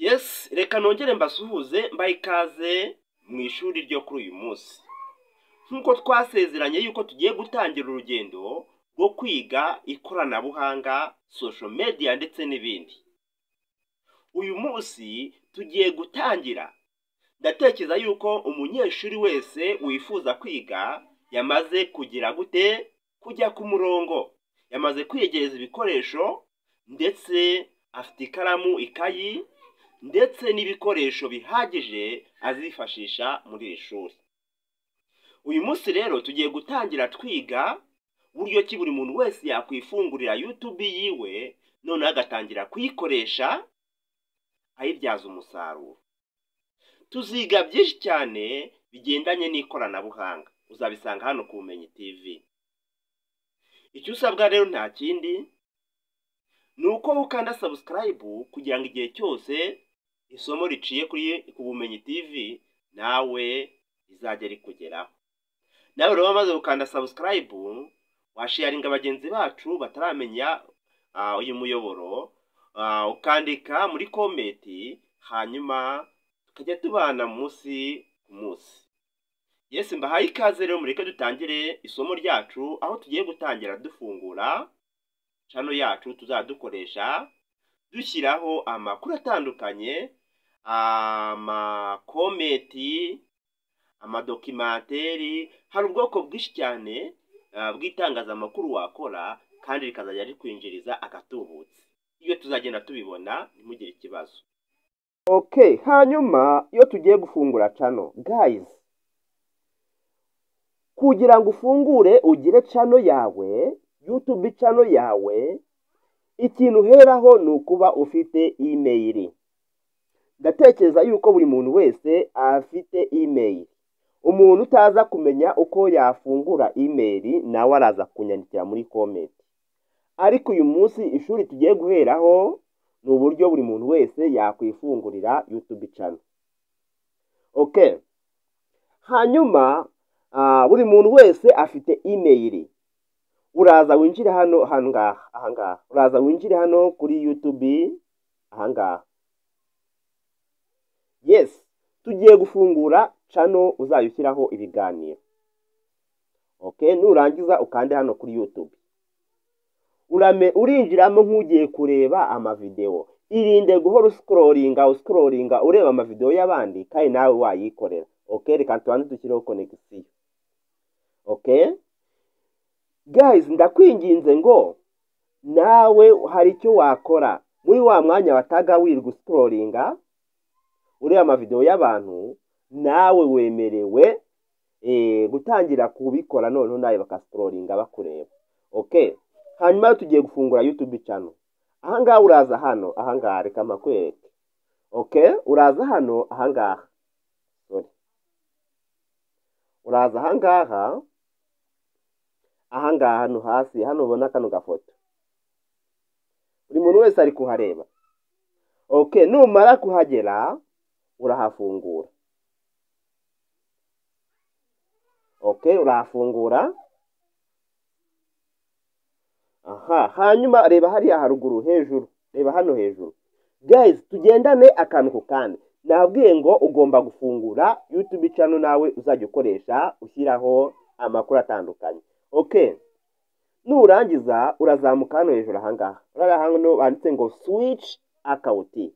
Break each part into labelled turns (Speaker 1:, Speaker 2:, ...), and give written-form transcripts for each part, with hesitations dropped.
Speaker 1: Yes, reka nongere mbasuhuze, mbahe ikaze mu ishuri ryo kuri uyu munsi. Nk'uko twasezeranye yuko tugiye gutangira urugendo rwo kwiga ikoranabuhanga, social media ndetse n'ibindi. Uyu munsi tugiye gutangira. Ndatekereza yuko umunyeshuri wese wifuza kwiga yamaze kugira gute? Kujya ku murongo. Yamaze kwiyegereza ibikoresho ndetse afite ikaramu, ikayi ndetse n'ibikoresho bihagije azifashisha muri iri shuri. Uyu munsi rero tugiye gutangira twiga buryo ki buri muntu wese yakwifungurira YouTube yiwe, noneho agatangira kuyikoresha ayibyaza umusaruro. Tuziga byinshi cyane bigendanye n'ikoranabuhanga, uzabisanga hano ku Bumenyi TV. Icyo usabwa rero nta kindi ni uko ukanda subscribe kugira ngo igihe cyose isomo riciye kuri ku Bumenyi TV nawe rizajye rikugeraho. Nawe rero wamaze gukanda subscribe, washaringa bagenzi bacu bataramenya uyu muyoboro, ukandika muri comment, hanyuma tukajya tubana munsi ku munsi. Yes, mbahaye ikaze rero, mureke dutangire isomo ryacu aho tugiye gutangira dufungura channel yacu tuzadukoresha dushyiraho amakuru atandukanye, ama comment, amadocumentary. Hari ubwoko bwinshi cyane bw'itangazamakuru wakora kandi rikazajya rikwinjiriza agatubutse. Iyo tuzagenda tubibona, ntimugire ikibazo. Okay, hanyuma iyo tugiye gufungura channel, guys, kugira ngo ufungure ugire channel yawe, YouTube channel yawe, ikintu uheraho ni ukuba ufite email. Ndatekereza yuko buri muntu wese afite email. Umuntu utaza kumenya uko yafungura email nawe araza kunyandikira muri comment. Ariko uyu munsi ishuri tugiye guheraho ni uburyo buri muntu wese yakwifungurira YouTube channel. Okay, hanyuma buri muntu wese afite email. Uraza winjire hano ahangaha, ahangaha uraza winjire hano kuri YouTube ahangaha. Yes, tugiye gufungura channel uzajya ushyiraho ibiganiro. Okay, nurangiza ukande hano kuri YouTube, urame urinjiramo nk'ugiye kureba amavideo. Irinde guhora uscrollinga, uscrollinga ureba amavideo y'abandi kandi nawe wayikorera. Okay, reka tubanze dushyireho connection. Okay guys, ndakwinginze ngo nawe hari icyo wakora muri wa mwanya wataga wirirwa uscrollinga ureba amavideo y'abantu. Nawe wemerewe gutangira kubikora, noneho nawe bakascrollinga bakureba. Okay, hanyuma tugiye gufungura YouTube channel. Ahangaha uraza hano ahangaha, reka makwereke. Okay, uraza hano ahangaha, sorry, uraza ahangaha, ahangaha hano hasi hano ubona kano gafoto, buri muntu wese ari kuhareba. Okay, numara kuhagera urahafungura. Okay, urahafungura. Aha, hanyuma reba hariya haruguru hejuru, reba hano hejuru. Guys, tugendane akantu ku kandi. Nabwiye ngo ugomba gufungura YouTube channel nawe uzajya ukoresha ushyiraho amakuru atandukanye. Okay, nurangiza urazamuka hano hejuru ahangaha, urara hano banditse ngo switch account,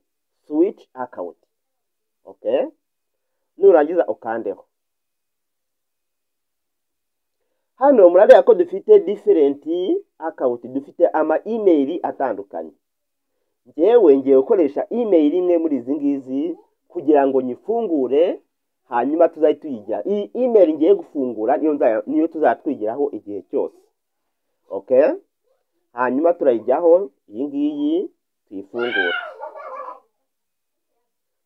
Speaker 1: switch account. Okay, nurangiza ukandeho. Hano murareba ko dufite different account, dufite ama email atandukanye. Njyewe ngiye gukoresha email imwe muri izi ngizi kugira ngo nyifungure, hanyuma tuzajye tuyigira. Iyi email ngiye gufungura niyo tuzatwigiraho igihe cyose. Okay, hanyuma turayijyaho iyi ngiyi tuyifungure,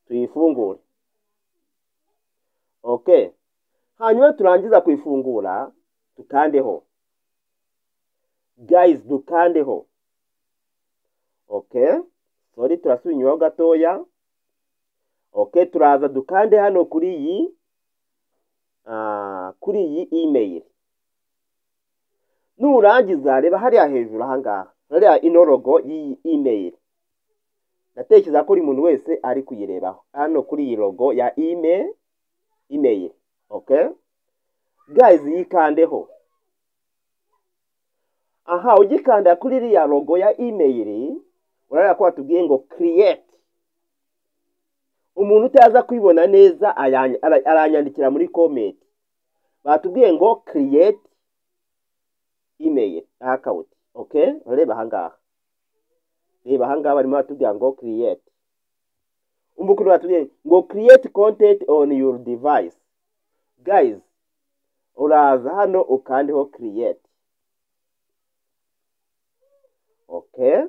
Speaker 1: tuyifungure. Okay, hanyuma turangiza kuyifungura tukandeho. Guys, dukandeho. Okay, sorry, turasubira inyuma gatoya. Okay, turaza dukande hano kuri iyi email. Nurangiza reba hariya hejuru ahangaha, hariya ino logo y'iyi email. Ndatekereza ko buri muntu wese ari kuyirebaho hano kuri iyi logo ya email. Okay guys, yikandeho. Aha, ugikanda kuri iriya logo ya email urareba ko batubwiye ngo create. Umuntu utaza kwibona neza aranyandikira muri comment. Batubwiye ngo create email account. Okay, urareba ahangaha, reba ahangaha barimo batubwira ngo create. Umukuru batubwiye ngo create content on your device. Guys, uraza hano ukandeho create. Okay,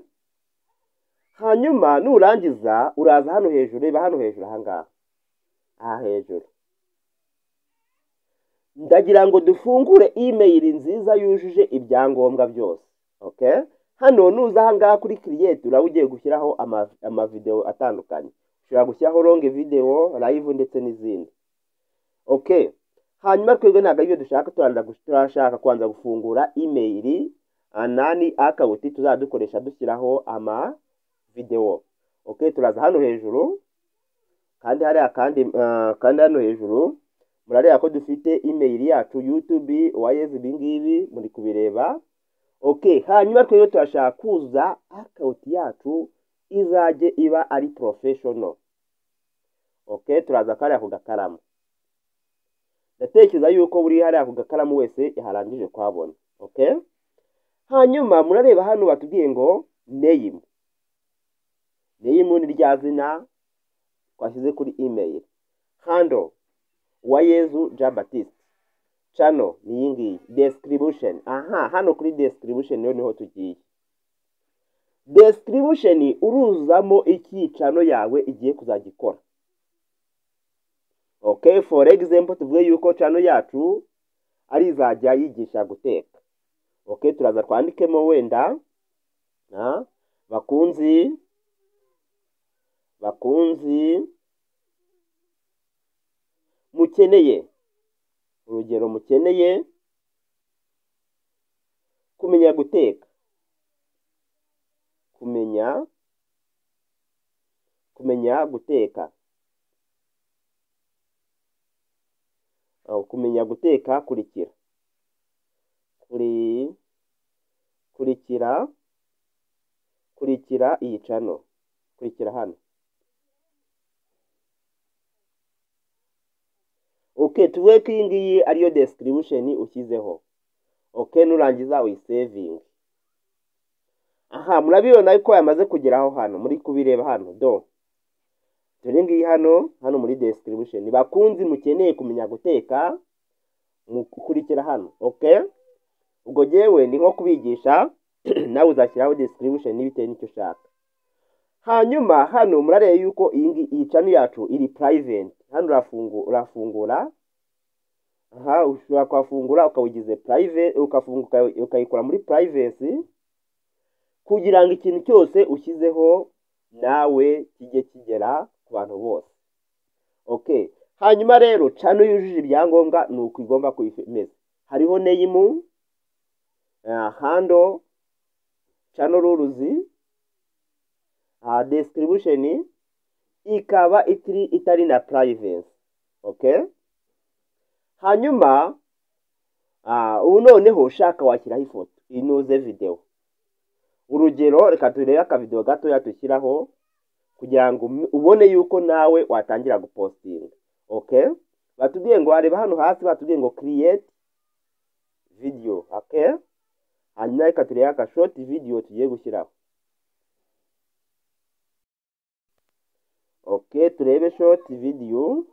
Speaker 1: hanyuma nurangiza uraza hano hejuru, reba hano hejuru ahangaha, aha hejuru. Ndagira ngo dufungure email nziza yujuje ibyangombwa byose. Okay, hano nuza ahangaha kuri create uraba ugiye gushyiraho amavideo atandukanye. Ushobora gushyiraho long video, live ndetse n'izindi. Okay, hanyuma twebwe ntabwo aribyo dushaka, turashaka kubanza gufungura email anani account tuzadukoresha dushyiraho ama video. Okay, turaza hano hejuru kandi hariya kandi hano hejuru murareba ko dufite email yacu YouTube wayeze, ibi ngibi muri kubireba. Okay, hanyuma twebwe turashaka kuza account yacu izajye iba ari professional. Okay, turaza kariya ku gakaramu. Ndatekereza yuko buri hariya ku gakaramu wese yaharangije kuhabona. Okay, hanyuma murareba hano batubwiye ngo name. Name ni rya zina twashyize kuri email. Handle Uwayezu Jean Baptiste. Channel ni iyi ngiyi. Description. Aha, hano kuri description niho tugiye. Description uruzamo iki channel yawe igiye kuzagikora. Okay, for example tuvuge yuko channel yacu ari izajya yigisha guteka. Okay, turaza twandikemo wenda bakunzi mukeneye, urugero mukeneye kumenya guteka, kumenya guteka, kumenya guteka, kurikira kurikira iyi channel, kurikira hano. Okay, tuvuge ko iyi ngiyi ariyo description ushyizeho. Okay, nurangiza uyisaving. Aha, murabibona ko yamaze kugeraho hano, muri kubireba hano do. Dore ngiyi hano muri description. Bakunzi mukeneye kumenya guteka mukurikira hano. Okay, ubwo jewe ni nko kubigisha, nawe uzashyiraho description bitewe n'icyo ushaka. Hanyuma hano murareba yuko iyi channel yacu iri private. Hano urafungura. Aha, ushobora kwafungura ukawugize private, ukafunguka ukayikora muri privacy kugira ngo ikintu cyose ushyizeho nawe kijye kigera ku bantu bose. Okay, hanyuma rero channel yujuje ibyangombwa ni uko igomba kuyimeza. Hariho name, handle, channel rules, description, ikaba itari na privacy. Okay, hanyuma ubu noneho ushaka washyiraho ifoto inoze video. Urugero reka turebe aka video gatoya tushyiraho kugira ngo ubone yuko nawe watangira gupostinga. Okay, batubwiye ngo areba hano hasi batubwiye ngo create video. Okay, hanyuma reka turebe aka short video tugiye gushyiraho. Okay, turebe short video.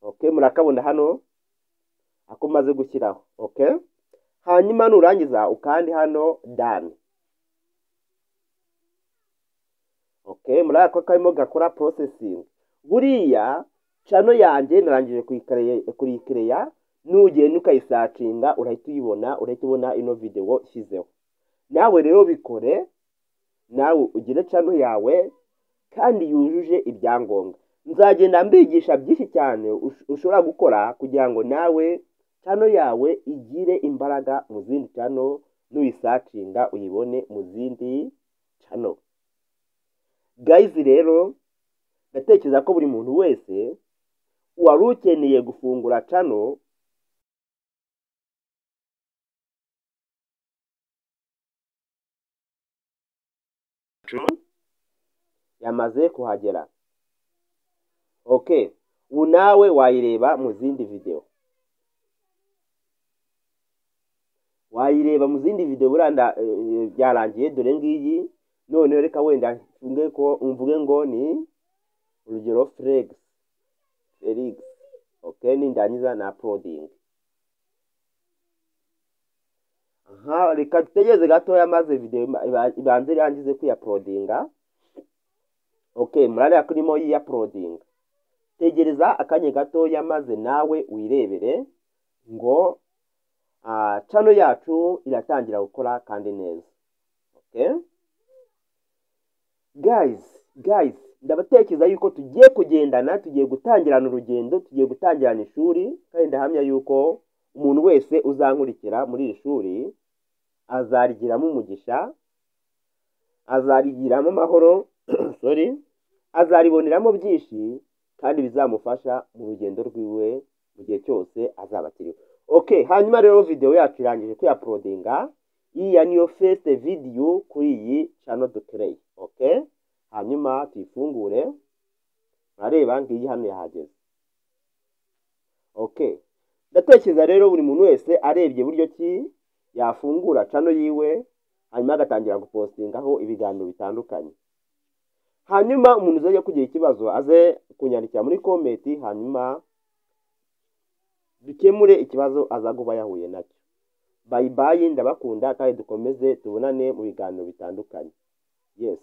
Speaker 1: Okay, murakabona hano ako maze gushyiraho. Okay, hanyuma nurangiza ukandi hano done. Okay, murako karimo gakora processing. Buriya channel yanjye narangije kuyikereya, Nugenda ukayisearchinga, urahita uyibona, urahita ubona ino video shyizeho. Nawe rero bikore, nawe ugire channel yawe kandi yujuje ibyangombwa. Nzagenda mbigisha byinshi cyane ushobora gukora kugira ngo nawe channel yawe igire imbaraga mu zindi channel, nuyisearchinga uyibone mu zindi channel. Guys, rero ndatekereza ko buri muntu wese wari ukeneye gufungura channel yamaze kuhagera. Okay, ubu nawe wayireba mu zindi video, wayireba mu zindi video. Buranda byarangiye, dore ngiyi. Noneho reka wenda mvuge ko mvuge ngo ni urugero Flex Felix. Okay, nindangiza na uploading. Aha, reka dutegereze gatoya maze video ibanze irangize kwiuploadinga. Okay, murareba ko irimo yiuploadinga. Tegereza akanya gatoya maze nawe wirebere ngo channel yacu iratangira gukora kandi neza. Okay guys, ndabatekereza yuko tugiye kugendana, tugiye gutangirana urugendo, tugiye gutangirana ishuri, kandi ndahamya yuko umuntu wese uzankurikira muri iri shuri azarigiramo umugisha, azarigiramo amahoro, sorry, azariboneramo byinshi kandi bizamufasha mu rugendo rwiwe mu gihe cyose azaba akiriho. Okay, hanyuma rero video yacu irangije kwiuploadinga. Iyi niyo first video kuri iyi channel dukereye. Okay, hanyuma tuyifungure, murareba ngiyi hano yahageze. Okay, ndatekereza rero buri muntu wese arebye buryo ki yafungura channel yiwe, hanyuma agatangira gupostingaho ibiganiro bitandukanye. Hanyuma umuntu uzajya kugira ikibazo aze kunyandikira muri comment, hanyuma dukemure ikibazo aza kuba yahuye nacyo. Bye bye, ndabakunda kandi dukomeze tubonane mu biganiro bitandukanye. Yes.